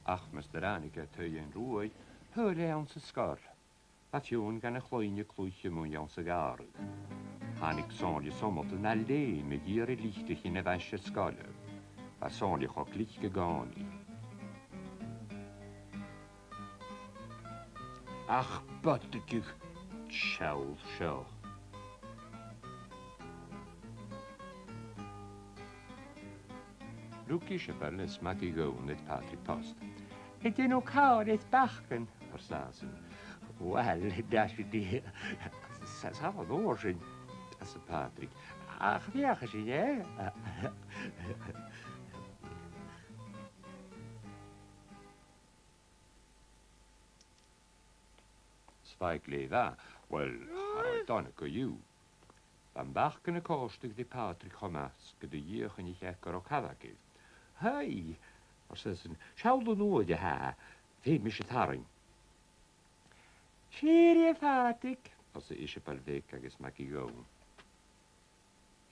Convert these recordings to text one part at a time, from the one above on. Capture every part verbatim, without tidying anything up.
Ach mus do ràinig e taigh an ruaidh, shaoil e anns an sgoil. Bha Fionn gun a' chloinn a' cluich a-muigh anns a' ghàrradh. Thàinig Sònle Somhaltan na leum a dh'iarraidh litrichean a mhaighstir-sgoile. Bha Sònle cho glic gu còmhnaidh. Ach bodaich an t-seòl seo. Rug Iseabail is Magaidh Eòin air Pàdraig Post. "A bheil thu a' dèanamh càil air bacan?" ars esan. "Uill, a Dhia, 's, 's ann an uair sin," arsa Pàdraig. "Ach bhiodh sin, eh?" 'S bha e glè mhath. Uill, cha robh e dona co-dhiù. Bha am bacan a' còrdadh ri Pàdraig cho math 's gun do dhìochuimhnich e gun robh cabhag air. "Haoi," ars esan, "seall an uair a tha e, feumaidh mise tarraing." "Tìoraidh, a Phàdraig," arsa Iseabail Bheag agus Magaidh Eòin.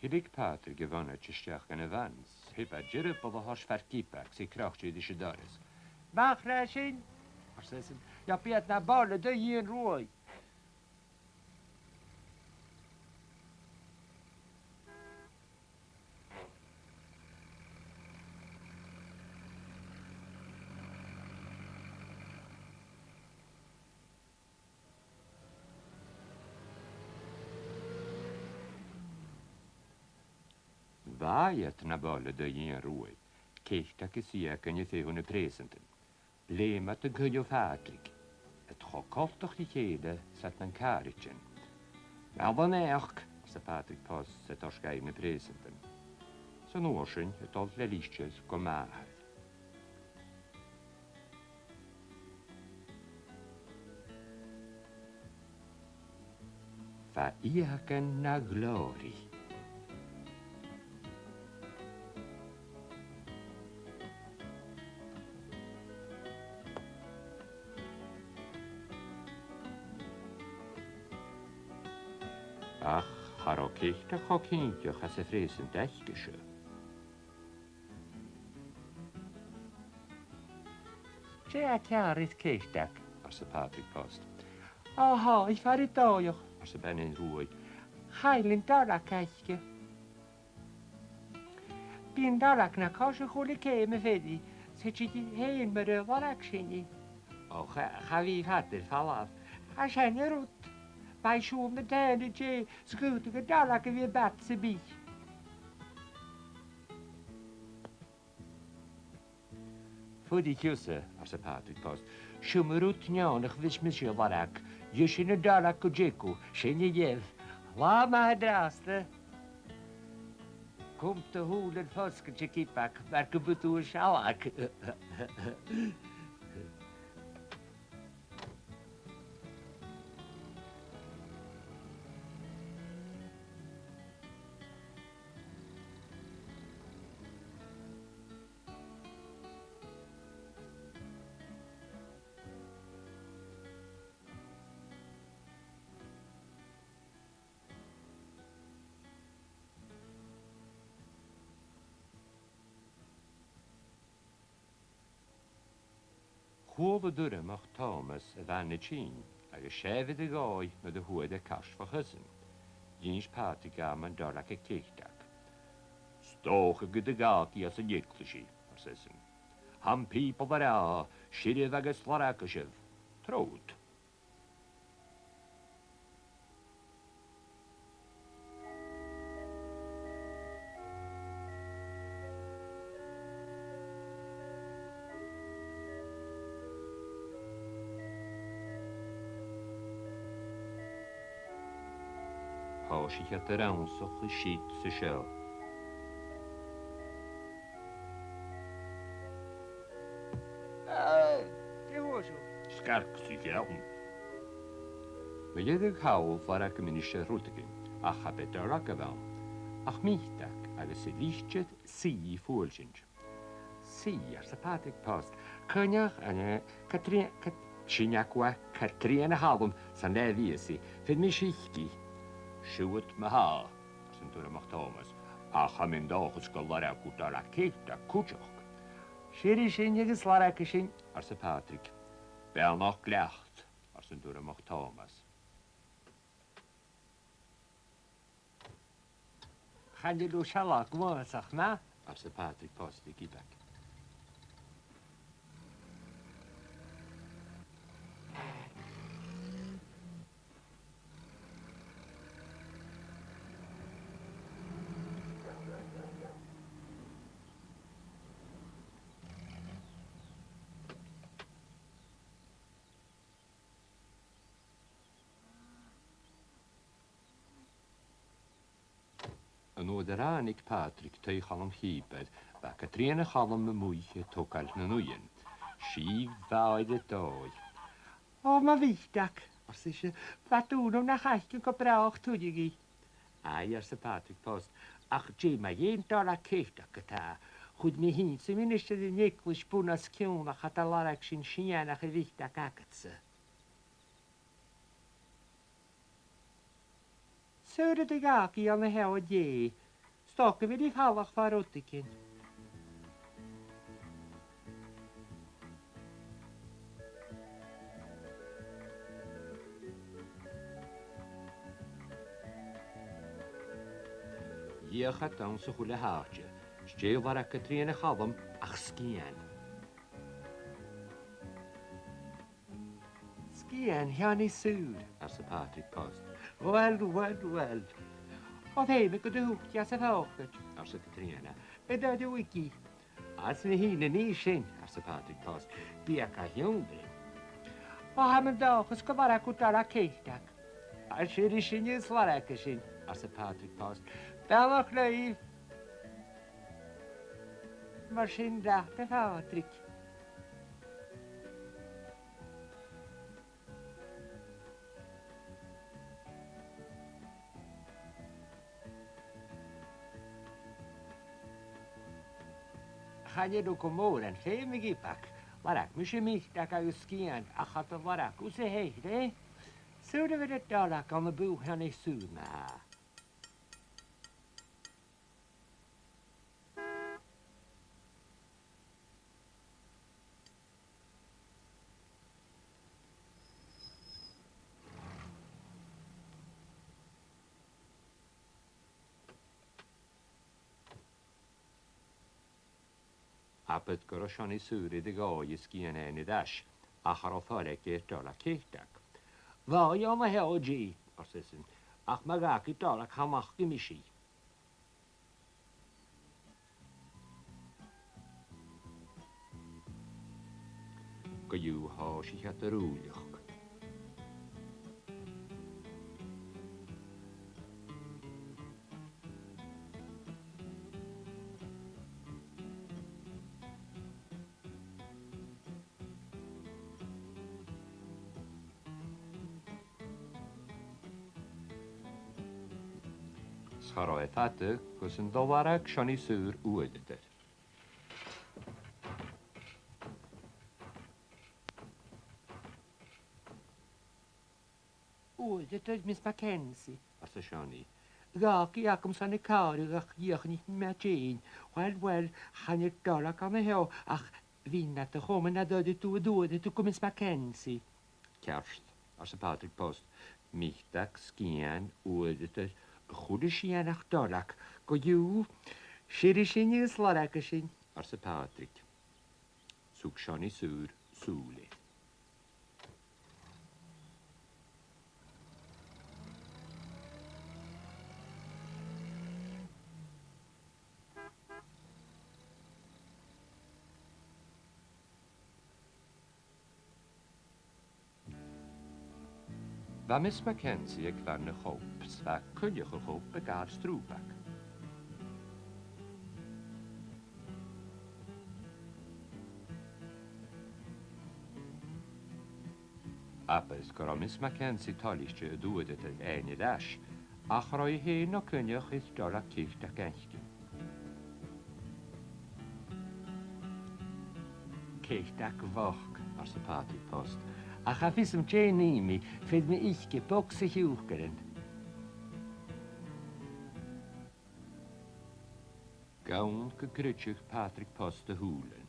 Thilg Pàdraig a' bhonaid a-steach dhan a' bhan, 's theab e dìreach ball a thoirt far gibag 's i crochte ris an doras. "A-mach leis sin," ars esan, "no bidh iad na boladh do dhìon ruaidh." Bha iad na boladh do dhìon ruaidh, ceiteag is eagain a' feitheamh nam preusantan. Leum iad an coinneamh Phàdraig, iad cho coltach ri chèile 's iad nan càirdean. "Meal do naidheachd," arsa Pàdraig Post 's e a' toirt dhaibh na preusantan. 'S an uair sin a' dol le litir gu màthair. Bha eagal na ghlòir. Ach cha robh ceiteag cho cinnteach às a' phreusant aice seo. "Dè tha ceàrr air ceiteag?" arsa Pàdraig Post. "Ò, tha i far an dòigh," arsa Bean an Ruaidh. "Chaill an dolag aice." "Bidh an dolag na cois a h-uile ceum, a Phàdraig, 's thèid i fhèin mura lorg sinn i." "Ò, cha, cha bhi fada air falbh." "Tha sin an rud. Bha i a' siubhal na tàine an-dè 's dh'fhaodadh an dolag a bhith am bad sam bith." "Fuirich thusa," arsa Pàdraig Post. "'S iomadh rud neònach a bhios mise a' lorg. Gheibh sinn an dolag gu dearbh, sin a gheibh. Latha math an-dràsta. Cùm do shùilean fosgailte, a Ghibag, mar gum biodh tu a' sealg." Chuala Durham Mac Tòmais a' bhan a' tighinn, agus sàbhail a dhòigh nuair a fhuair e cairt bho chosan. Dh'innis Pàdraig dha mun dolag aig ceiteag. "'S dòcha gun do dh'fhàg i às an eaglais i," ars esan. "Tha am pìob a' ràdh, 'Sireadh agus lorgaidh sibh.' Trobhad." Thòisich iad a' rannsachadh siud 's an seo. Ah, dè bh' ann? Sgarg sa cheann. Mu dheireadh thall, lorg am ministear rudeigin, ach cha b' e dolag a bh' ann, ach miotagan agus an litir C a' fuailsint. "C," arsa Pàdraig Post. "Coinneach, eh, Catrì-, Cat-, sin agaibh Catrìona Chaluim san leigheas i. Feumaidh mise i fhaicinn." "Siuthad ma-thà," arsa Durham Mac Tòmais, "ach tha mi an dòchas gun lorg thu dolag ceiteag cuideachd." Siuthadaibh sinn agus lorgaibh sinn, arsa Pàdraig. Beannachd leat, arsa an t-Urramach Tòmas. Chan eil thu sealladh gu math, nach eil? arsa Pàdraig Post ag imeachd. An uair a ràinig Pàdraig taigh Chaluim Chìobair, bha Catrìona Chaluim a-muigh a' togail nan uighean. Sìobh bha i air dòigh. Ò, mo Mhiotaig, ars ise, bha dùnadh na h-aithisg gu bràth tuilleadh. Aidh, arsa Pàdraig Post, ach dè mu dheidhinn dolag ceiteag a tha? Chuir mi fhìn 's am ministear an eaglais bun-os-cionn ach cha do lorg sinn sìon a' Mhiotaig agadsa. Saoil dè dh'fhàg i an seo an-dè. 'S dòcha gu bheil i falach far rudeigin. Dh'fheuch iad anns a h-uile h-àite, 's dè lorg Catrìona Chaluim ach sgian. Sgian Sheonaidh Saor, arsa Pàdraig Post. Uill, uill, uill. Ò, feumaidh gun do thuit i às a' phòcaid, arsa Catrìona. Bidh dad uigi. Às na h-aon nì sin, arsa Pàdraig Post, bidh e ga h-ionndrainn. Ò, tha mi an dòchas gu bheil e gu dolag ceiteag. Tha sinn ri sin is lorgaidh sinn, arsa Pàdraig Post. Beannachd leibh. Mar sin leat, a Phàdraig. Chan eil thu gu mòran feum, a Ghiobaig. Lorg mise Miotaig agus sgian, ach cha do lorg thusa e, eh? Saoil a bheil an dolag ann am bùth Sheonaidh Saor ma-thà? Abair gun robh Seonaidh Saor air a dhòigh a' sgian fhaighinn air ais, ach cha robh fhios aige air dolag ceiteag. Bha i ann a sheo an-dè, ars esan, ach ma dh'fhàg i dolag, chan fhaic mise i. Co-dhiù, thòisich iad a' rùileachd. 'S cha robh e fada gus an do lorg Seonaidh Saor uaireadair. Uaireadair, Miss Mackenzie, arsa Seonaidh. Dh'fhàg i agamsa na càradh ach dhìochuimhnich mi mi fhèin. Uill, uill, chan eil dolag ann a sheo ach bhithinn nad chomain nad uiread thu an uaireadair gu Miss Mackenzie. Ceart, arsa Pàdraig Post. Miotaig, sgian, uaireadair, a h-uile sìon ach dolag. Co-dhiù, siuthadaibh sinn is lorgaibh sinn, arsa Pàdraig. 'S thug Seonaidh Saor sùil air. Bha Miss Mackenzie aig bhàrr na choip, 's bha coinneach a' choip a' gabhail strùpag. Abair gun robh Miss Mackenzie toilichte an uaireadair fhaighinn air ais, ach cha robh i fhèin no coinneach air dolag ceiteag fhaicinn. Ceiteag bhochd, arsa Pàdraig Post, ach tha fios agam dè nì mi, faodaidh mi iteig bogsa shiùcair ann. Gann gun creideadh Pàdraig Post a shùilean.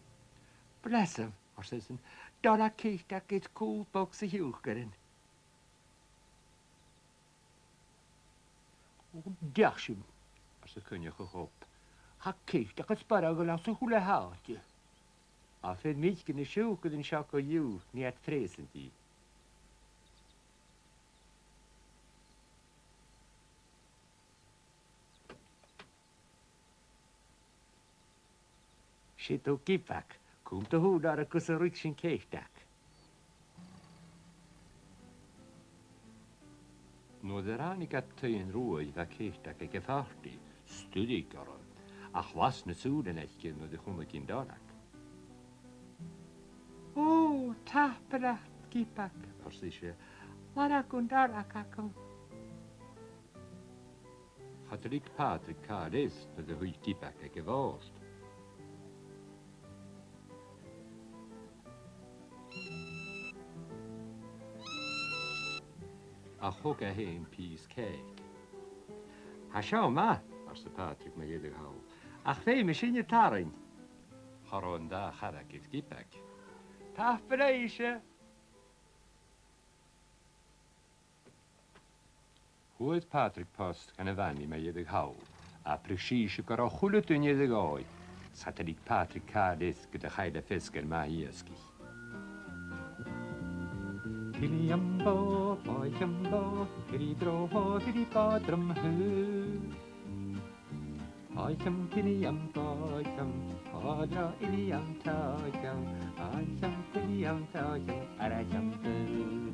Bless him, ars esan. Dòmhnall Ciotaig is cùl bog sa shiùcaran. Ò, deach sibh, arsa Coinneach a' Chob. Tha Ciotaig a' sparradh a' dol às a h-uile h-àite. Ach feumaidh mi fhaicinn an siùcar an seo co-dhiù, nì iad phreusantaidh. 'S e thu, Giobag, cùm do shùilean agus ruig sinn Ciotaig. Nuair a ràinig iad taigh an Ruaidh, bha Ciotaig aig a' phàrtaidh, 's duilich oirre, ach las na sùilean aice nuair a chunnaic i an Dòmhnall. Ò, tapadh leat, Giobag, ars ise, lorg thu an Dòmhnall agam. Cha do leig Pàdraig càil a-riamh nuair a shuidh Giobag aig a' bhòrd. Ach thog e fhèin pìos cèic. Tha seo math, arsa Pàdraig mu dheireadh thall, ach feumaidh sinne tarraing. Cha robh an dà chara ag èisteachd ri Giobag. Tapadh leibhse! Fhuair Pàdraig post dhan a' mhamaidh mu dheireadh thall. Dh'abraich sise gu robh a h-uile duine air a dhòigh. 'S cha do leig Pàdraig càil a-riamh gun do chaill e feasgar math iasgaich. Tilleadh am bò, bòidh am bò, tilleadh droch shò, tilleadh bò trom thugh. Bòidh am, tilleadh am, bòidh am, bòidh am, tilleadh am, tòidh am, bòidh am, tilleadh am, tòidh am, airgead am bù.